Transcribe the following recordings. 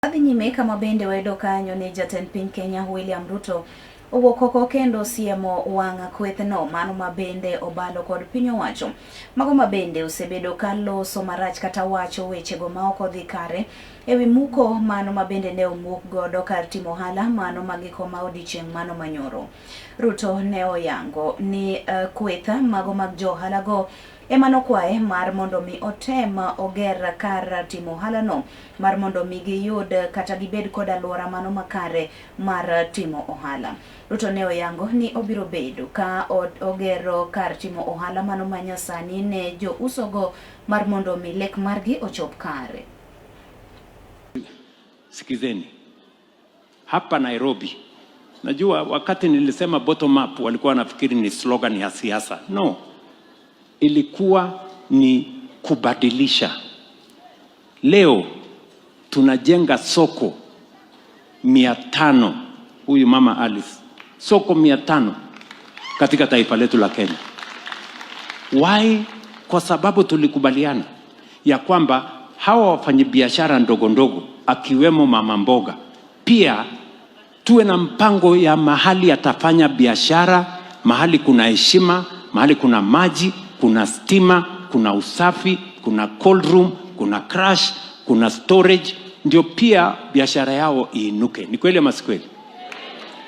Wadhi nyime kama bende wayudo kanyo ni jatend piny Kenya William Ruto owuok oko kendo siemo wang' kwethno mano ma bende obalo kod piny owacho. Mago ma bende osebedo ka loso marach kata wacho wechego ma ok odhi kare ewi muko mano ma bende ne omuk godo kar timo ohala mano ma giko ma odiochieng' mano manyoro. Ruto ne oyango ni kweth mago mag jo ohala go ema nokwaye mar mondo mi otem oger kar timo ohalano mar mondo mi giyud kata gibed kod alwora mano makare mar timo ohala. Ruto ne oyango ni obiro bedo ka ogero kar timo ohala mano manyasani ne jousogo mar mondo mi lek margi ochop kare. Sikizeni, hapa Nairobi, najua wakati nilisema bottom up walikuwa wanafikiri ni slogan ya siasa. No, ilikuwa ni kubadilisha. Leo tunajenga soko 500, huyu mama Alice, soko 500 katika taifa letu la Kenya. Why? Kwa sababu tulikubaliana ya kwamba hawa wafanyabiashara ndogo ndogo akiwemo mama mboga pia tuwe na mpango ya mahali atafanya biashara, mahali kuna heshima, mahali kuna maji, kuna stima, kuna usafi, kuna cold room, kuna crush, kuna storage, ndio pia biashara yao iinuke. Ni kweli ama si kweli?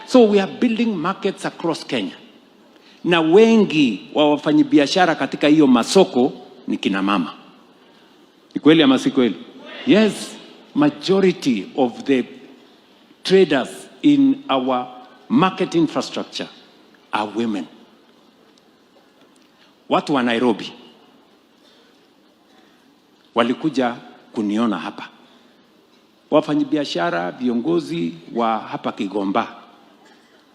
So we are building markets across Kenya, na wengi wa wafanyabiashara katika hiyo masoko ni kina mama. Ni kweli ama si kweli? Yes, majority of the traders in our market infrastructure are women. Watu wa Nairobi walikuja kuniona hapa, wafanyabiashara, viongozi wa hapa Gikomba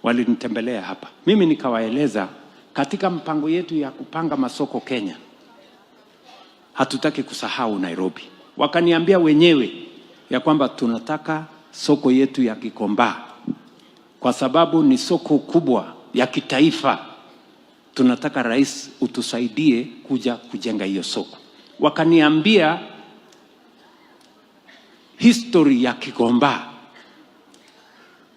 walinitembelea hapa, mimi nikawaeleza katika mpango yetu ya kupanga masoko Kenya, hatutaki kusahau Nairobi. Wakaniambia wenyewe ya kwamba tunataka soko yetu ya Gikomba kwa sababu ni soko kubwa ya kitaifa. Tunataka rais utusaidie kuja kujenga hiyo soko. Wakaniambia history ya Gikomba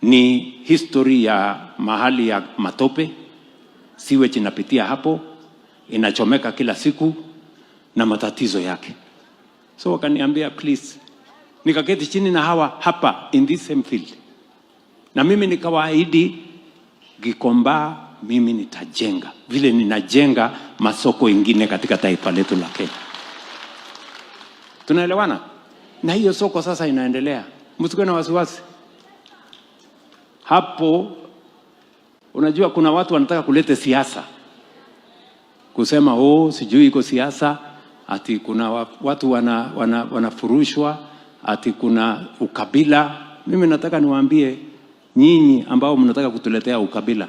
ni history ya mahali ya matope, sewage inapitia hapo, inachomeka kila siku na matatizo yake. So wakaniambia please, nikaketi chini na hawa hapa in this same field, na mimi nikawaahidi Gikomba mimi nitajenga vile ninajenga masoko ingine katika taifa letu la Kenya. Tunaelewana? Na hiyo soko sasa inaendelea, msikuwe na wasiwasi hapo. Unajua kuna watu wanataka kuleta siasa, kusema oh, sijui iko siasa, ati kuna watu wanafurushwa, ati kuna ukabila. Mimi nataka niwaambie nyinyi ambao mnataka kutuletea ukabila,